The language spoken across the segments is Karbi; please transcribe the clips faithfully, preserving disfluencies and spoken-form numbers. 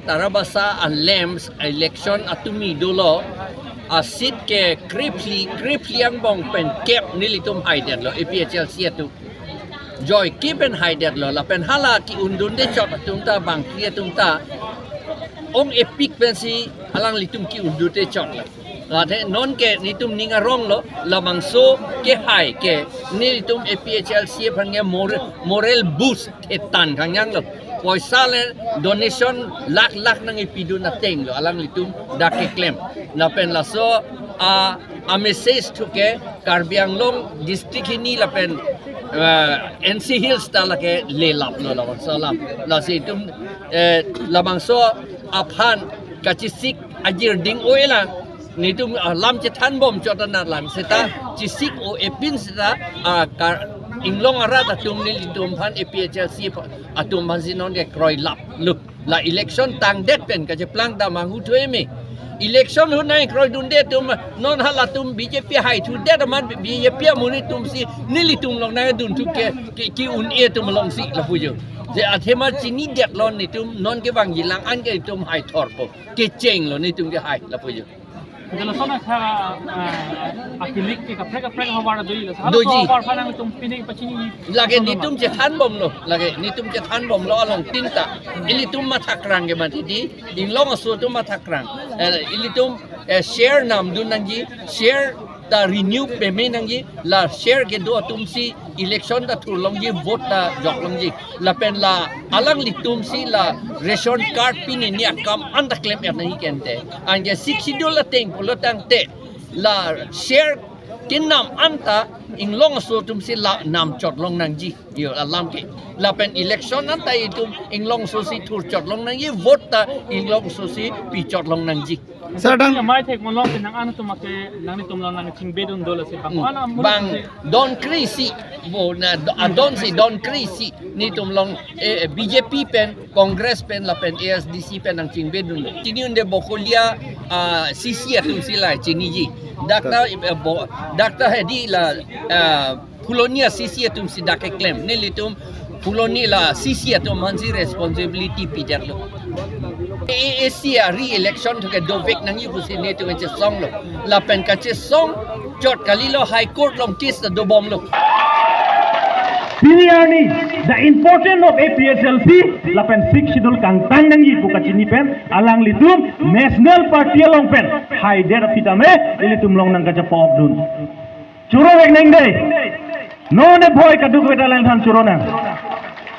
Tarabasa a-LAMPS election atumi dolo, a-seat ke krephli, krephli angbong pen kep nelitum haidetlo A P H L C atum. Joike pen haidetlo, lapen hala ke-undunde chot atum ta, bangphli atum ta ong-epik pensi alanglitum ke-undunde chotlo. Late non ke netum ning aronglo, labangso kehai ke netum A P H L C aphan ke mor-, moral boost etan kangyanglo. Poisa le donation lakh lakh nangkepidun atenglo alanglitum dak keklem. Lapen laso a, a-message thu ke Karbi Anglong district hini lapen, eh, N C Hills ta lake lelaplo labangso alam. Lasi itum, eh, labangso aphan kachesik ajir ding-o-elang, netum, ah, lam chethanbom chot anatlang seta chesik-o-epin seta, ah, Kar-, Inglong arat atum nelitum aphan A P H L C atum aphansi non ke kroilaplo. La election tangdet pen kacheplang ta manghu thu eme. Election ahut nangkroidunde atum, non halatum B J P haithudet amat B J P amonit atumsi nelitum along nangdunthu ke, ke, ke-un-e atum alongsi lapu jo. Je athema chinidetlo netum, non kevangjilang an ke netum haithorpo. Kechenglo netum kehai lapu jo. Jala sona kha, ah, akilik ke kaprek kaprek havar doji la. Hala Doji. Havar phan nangtum pini pachini. Lake netum chethanbomlo, lake netum chethanbomlo alongtin ta. Ilitum mathakrang ke mati di, Inglong aso atum mathakrang. Eh, ilitum, eh, share namdun nangji, share ta renew peme nangji, la share kedo atumsi election ta thurlongji, vote ta joklongji. Lapen la alanglitumsi la ration card pinini akam anta klem-et nangji kente. Anke Sixth Schedule ateng pulo tangte la share kenam anta Inglong aso atumsi la namchotlong nangji. Yo, alam ke. Lapen election anta itum Inglong asosi thurchotlong nangji, vote ta Inglong asosi pichotlong nangji. Sir, dang- Ya, mai thek molong ke nang anu tum ake, nanglitum along nangchingbedun dolo si bang. Hmm. Ana muluk Bang si. Don kre-isi, bo na, do-, adon si don kre-isi, netum along, eh, B J P pen, Congress pen, lapen A S D C pen nangchingbedunlo. Chini-unde Bokolia, ah, C C atumsi la chiniji. Dak ta, eh, bo, dak ta hedi la, ah, Phuloni a-C C atumsi dak keklem. Nelitum Phuloni la C C atum aphansi responsibility pidetlo. A A C a re-election thu ke dovek nangji pusi netum kachesonglo. Lapen kachesong chot kalilo, High Court along case ta dobomlo. Pini arni, the importance of A P H L C, lapen Sixth Schedule kangtang nangji pu kachini pen, alanglitum National Party along pen haidet aphi tame, ilitum along nangkachepokdun. Choro vek nang dei. Non e bhoi kadokave ta langthan choro nang.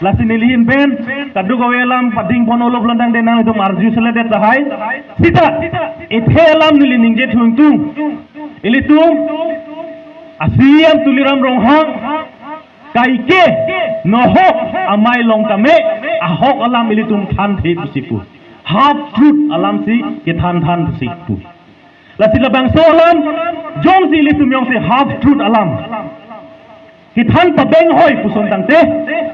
Lasi neli ahin pen, kadokave alam pading pon olop lontang de nangtum arju seledet tahai. Sita, ethe alam neli ningje thuntung. Ilitum, a-C E M Tuliram Ronghang, kaike, nohok, amei along tame, ahok alam ilitum thanthe pusi pu. Half truth alamsi kethan than pusi pu. Lasi labangso alam, jongsi ilitum jongsi half truth alam kethan pabeng hoi puson tangte,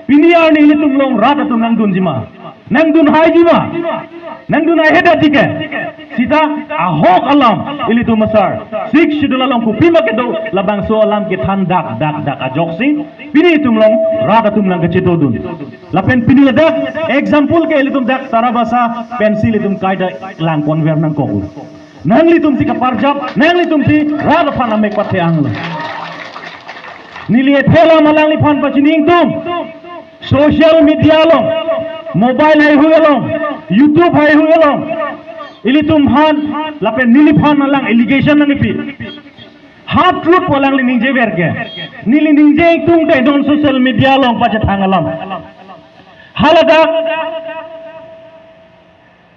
pini arni ilitum along rat atum nangdunjima, nangdun haijima, nangdun haihedetji ke. Sita ahok alam ilitum asar Sixth Schedule along kopima kedo, labangso alam kethan dak dak dak ajoksi pini itum along rat atum nangkachetongdun. Lapen pini ladak example ke ilitum dak Tarabasa pensi ilitum kaita langponver nangkok. Nanglitumsi kaparjap, nanglitumsi rat aphan amek pathe-anglo. Neli ethe alam alangliphan pachini ingtung. Social media along, mobile haihui along, YouTube haihui along, ilitum aphan lapen neliphan alang allegation nangkipi. Half truth pu alangli ningjever ke. Neli ningje ingtung te non social media along pachethang alam. Haladak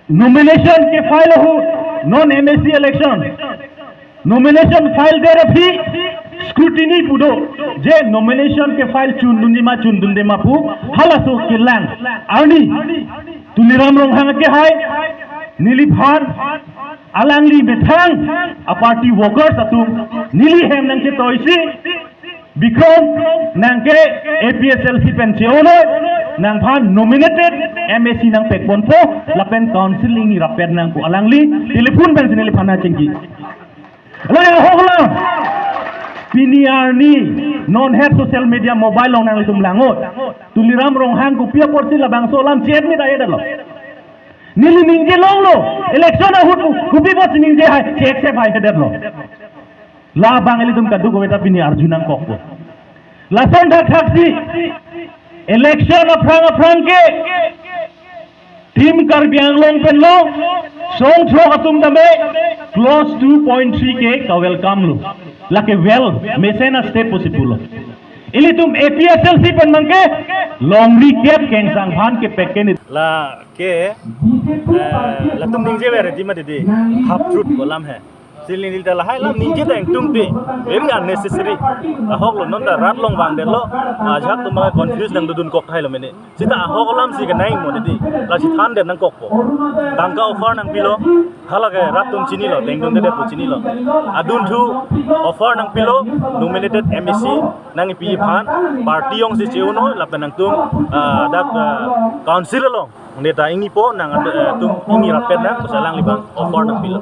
nomination ke-file ahut, non M A C election. Nomination file det aphi scrutiny pu do. Je nomination ke-file chundunjima chundundema pu, halaso kelang. Arni, Tuliram Ronghang kehai, neliphan, alangli methang, a-party workers atum, neli hem nangchetoisi, Bikrom nangke A P H L C pen che-onoi, nangphan nominated M A C nangpekponpo, lapen council ingni rapet nang pu alangli telephone pensi neliphan nangchingki. Alangli ahok alam. Pini arni non het social media mobile along nanglitum langot. Tuliram Ronghang kopi aporsi labangso alam chet mi dayet alo. Neli ningje longlo, election ahut pu, kopi apot si ningje hai, check se hai hedetlo. Labang ilitum kadokave ta pini arju nangkokpo. Lason thakthaksi, election aphrang aphrang ke, Team Karbi Anglong pen lo, song throk atum tame, clause two point three ke ka-welcome lo. Lake well, mesen a-step pusi pulo. Ilitum A P H L C pen abang ke, longri kep kengsang aphan kepek ke ni. Lake, eh, latum ningje ver di ma didi, half truth ko alam he. Sili neli ta lahai alam ningje ta ingtungte, very unnecessary. Ahok lo, non ta rat along vangdetlo, ajahak atum abang confuse nangdodun kok tahai lo mene. Seta ahok alam si kenai mo didi, lasi thandet nangkokpo. Tangka offer nangpilo, halake rat atum chinilo, dengdun dedet pu chinilo. Adunthu offer nangpilo, nominated M A C nangkipi aphan, party jongsi che-un-o, lapen nangtum, ah, dak, ah, council along neta ingnipo nang, eh, tum ingni rapet nang, pusi alangli abang offer nangpilo.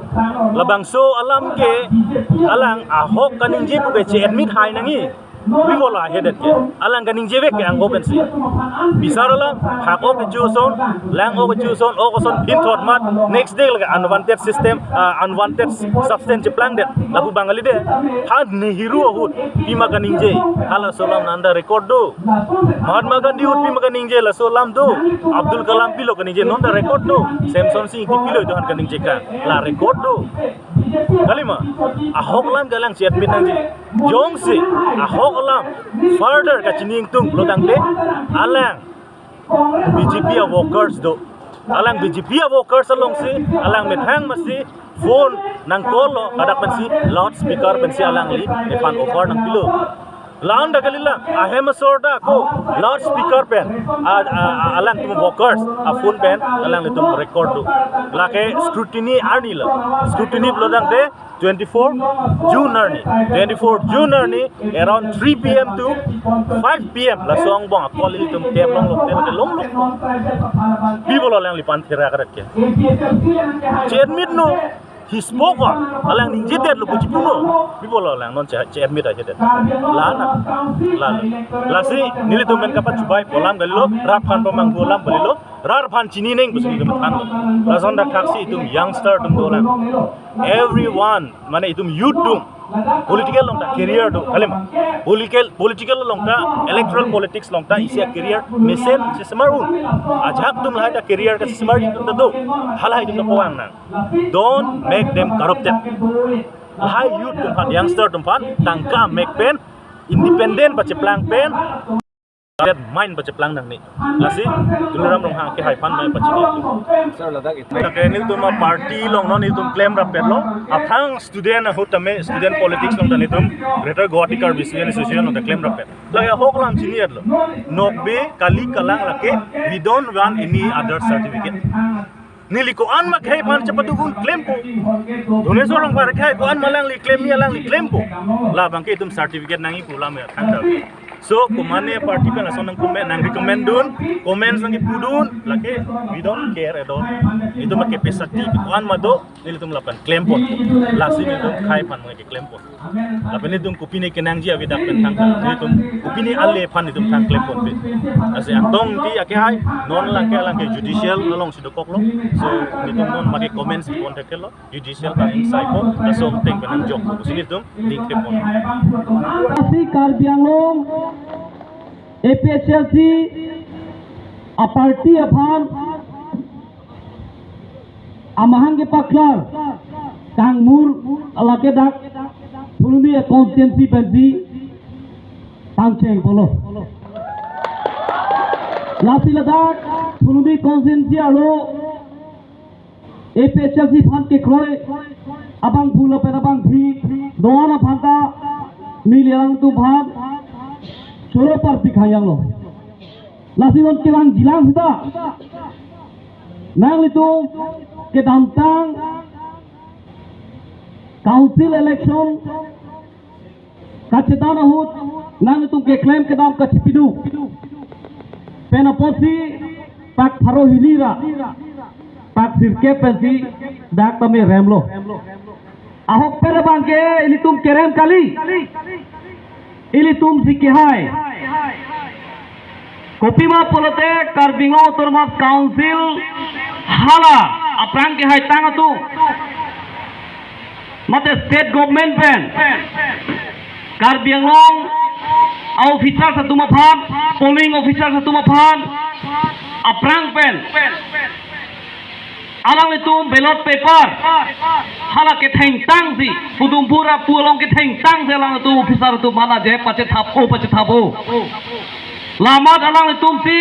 Labangso alam ke, alang ahok kaningje pu ke che-admit hai nangji. Pi pulo hedet ke. Alang kaningje vek ke angko pensi. Bisar alam, hak ok kecho ason, lang ok kecho ason, ok ason phinthot mat, next day lake unwanted system, ah, unwanted substance cheplangdet. Lapu abang kali de. Ha Nehru ahut pima kaningje, halaso alam non ta record do. Mahatma Gandhi ahut pima kaningje, laso alam do. Abdul Kalam pilo kaningje, non ta record do. Semsonsing Ingti pilo itum aphan kaningje ka, la record do. Kalima, ahok alam ke alang che-admit nangji. Jongsi ahok alam further kachini ingtung lo tangte, alang B J P a-workers do. Alang B J P a-workers alongsi, alang methang masi phone nang-call lo, ladak pensi loudspeaker pensi alangliphan offer nangpilo. La-an ta kalilang, ahem asor ta ako loudspeaker pen, a, a, a, alangtum workers a-phone pen alanglitum record do. Lake scrutiny arni lo. Scrutiny pulo tangte twenty-four June arni. Twenty-four June arni around three P M to five P M, laso angbong a-call ilitum tep longlo, tep longlo. Pi pulo alangliphan thera karet ke. Che-admit non. He spoke on. Alang ningjedetlo pu chipunon. Pi pulo alang non che, che-admit ahedet. La na. La. Lasi nelitum pen kapachobei pu alam kalilo, rat aphan pamanghu alam kalilo, rat aphan chini neng pusi nelitum thanlo. Lason thakthaksi itum youngster atum dolang. Everyone, mane itum youth atum, political along ta career do, kalima. Political, political along ta, electoral politics along ta isi a-career mesen sesemar un. Ajahak atum lahai ta career kesesemar atum ta do. Halahai atum ta pavang nang. Don't make them corrupted. Lahai youth atum aphan, youngster atum aphan, tangka mek pen, independent pacheplang pen, that mind pacheplang nangne. Lasi, Tuliram Ronghang akehai aphan mai pachini. Sir, ladak itu. Lake nelitum a-party along non nelitum klem rapetlo. Aphrang student ahut tame, student politics along ta nelitum Greater Guwahati Karbi Student Association along ta klem rapet. Lake ahok alam chini-etlo. Nokbe, kali kalang lake, we don't want any other certificate. Neli ko-an ma akhei aphan chepadukun klempo. Doneswar Rongphar akhei ko-an ma alangli klemji, alangli klempo. Labang ke itum certificate nangji pu alam ya thangta. So, komatne party pen lason nang-comment, nang-recommend dun, comments nangkipudun, lake we don't care at all. Itum ke capacity ko-an ma do, nelitum lapen klempon. Lasi nelitum akhei aphan ma keklempon. Lapen nelitum kopine kenangji avedak pen thangta. Nelitum kopine ale aphan nelitum thang klemponpe. Lasi Angtong Engti akehai, non alangke, alangke judicial alongsi dokoklo. So, nelitum non ma ke-comments pon thekthelo. Judicial ta inside ko, laso ateng pen nangjok. Lasi nelitum link klepon. Lasi Karbi Anglong A P H L C a-party aphan amahang kepaklar, Kangmur alake dak Phuloni a-constituency pensi tangcheng polo. Lasi ladak Phuloni constituency arlo A P H L C aphan kekroi abangphu lapen abangphi do-an aphan ta neli alangtum aphan choro parpik hang yanglo. Lasi non kevang jilang seta nanglitum kedamtang council election kachedan ahut nanglitum keklem kedam kachipiduk pen apotsi pak pharo hini ra pak sirkep pensi dak tame remlo. Ahokpet abang ke ilitum kerem kali. Ilitum si kehai. Kopima pulote Karbi Anglong Autonomous Council hala aphrang kehai tang atum, mate state government pen Karbi Anglong a-officers atum aphan, polling officers atum aphan aphrang pen alanglitum ballot paper hala kethengtangsi, pudum pura pu along kethengtangsi alanglitum officer atum mana je pachethap-o, pachethap-o. Lamat alanglitumsi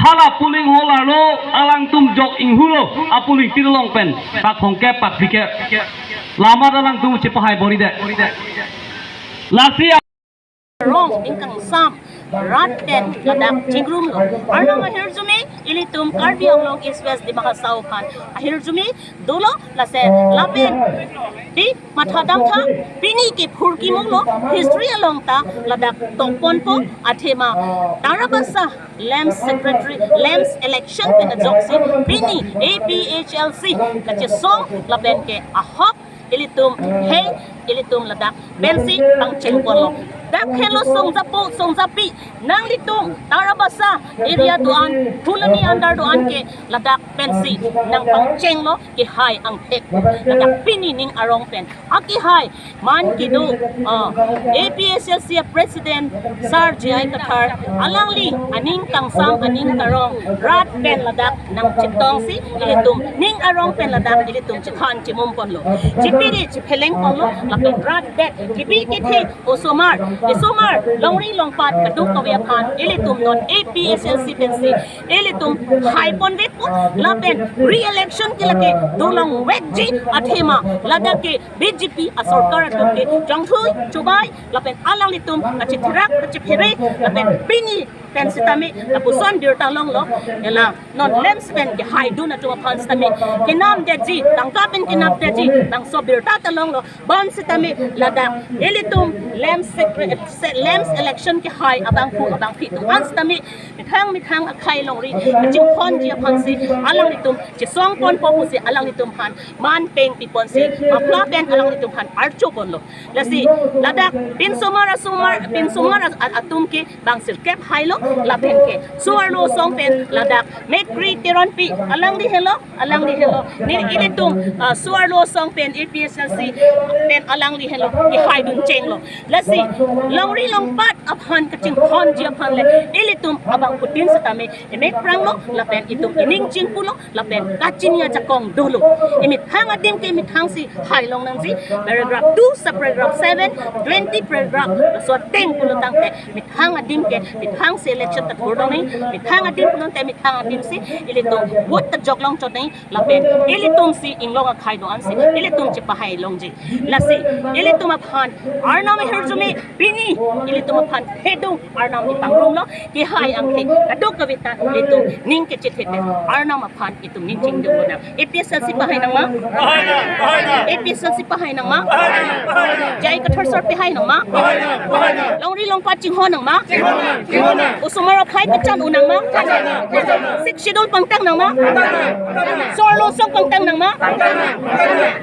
hala polling hall arlo alangtum jok inghulo, a-polling tir along pen pak thomkep, pak phlikep. Lamat alangtum chepahai bor-idet. Lasi arong ingkangsam rat pen ladak chingrumlo. Arnam ahirjume ilitum Karbi Anglong East West Dima Hasao aphan ahirjume dolo, lasi lapen di mathadamtha, pini ke phurkimo lo, history along ta ladak tokponpo, athema Tarabasa LAMPS secretary, LAMPS election pen ajoksi pini A P H L C kachesong lapen ke ahok ilitum hei, ilitum ladak pensi pangchengponlo. Dak helo songjapo songjapi, nanglitum Tarabasa area do-an, Phuloni under do-an ke ladak pensi nangpangchenglo kehai angthek. Ladak pini ning arong pen akehai man kedo, ah, A P H L C president Sir J I Kathar alangli aning kangsam, aning karong rat pen ladak nangchetongsi ilitum ning arong pen ladak ilitum chekhan chemumponlo, chepiri chephelengponlo, lapen rat det kebi kethe osomar, esomar, longri longpat kadokave aphan ilitum non A P H L C pensi ilitum haiponvekpo, lapen re-election ke lake dolongvekji, athema ladak ke B J P asorkar atum ke jongthui chubai, lapen alanglitum kachetherak kachephere, lapen pini pen sitame lapuson birta longlo, ela non LAMPS pen kehaidun atum aphan sitame kenamdetji, tangka pen kenamdetji, bangso birta ta longlo. Bonsitame ladak ilitum LAMPS secre-, se-, LAMPS election kehai abangphu abangphi atum an sitame methang methang akhei longri kachinghonji aphansi alanglitum chesongponpo pusi alanglitum aphan man peng piponsi maphla pen alanglitum aphan archoponlo. Lasi ladak pinsomar asomar, pinsomar as-, a-, atum ke bang sirkep hailo, lapen ke so-arlo asong pen ladak Mekri Teronpi, alangli helo, alangli helo. Ne ilitum, ah, so-arlo asong pen A P H L C pen alangli helo kehaidun chenglo. Lasi longri longpat aphan kachinghonji aphan le ilitum abangphutin sitame emek pranglo, lapen itum ining chingpulo, lapen kachini ajakong dolo. Imethang adim ke imethangsi hailong nangji, paragraph two, subparagraph seven, twenty paragraph laso ateng pulo tangte, methang adim ke methangsi election ta thurdong nangji, methang adim pulote methang adimsi ilitum vote ta joklong chot nangji, lapen ilitumsi inglong akhei do-ansi ilitum chepahailongji. Lasi ilitum aphan Arnam ahirjume pini ilitum aphan hedung Arnam ipangrumlo, kehai angthek kadokave ta ilitum ning kechethe pen Arnam aphan itum ning chingdunglonang. A P H L C pahai nangma? Pahai nang, pahai nang. A P H L C pahai nangma? Pahai nang, pahai nang. J I Kathar sir pahai nangma? Pahai nang, pahai nang. Longri longpat chinghon nangma? Chinghon nang, chinghon nang. Osomar akhei pachan-o nangma? Pachan nang, pachan nang. Sixth Schedule pangtang nangma? Pangtang nang, pangtang nang. So-arlo asong pangtang nangma? Pangtang nang, pangtang nang.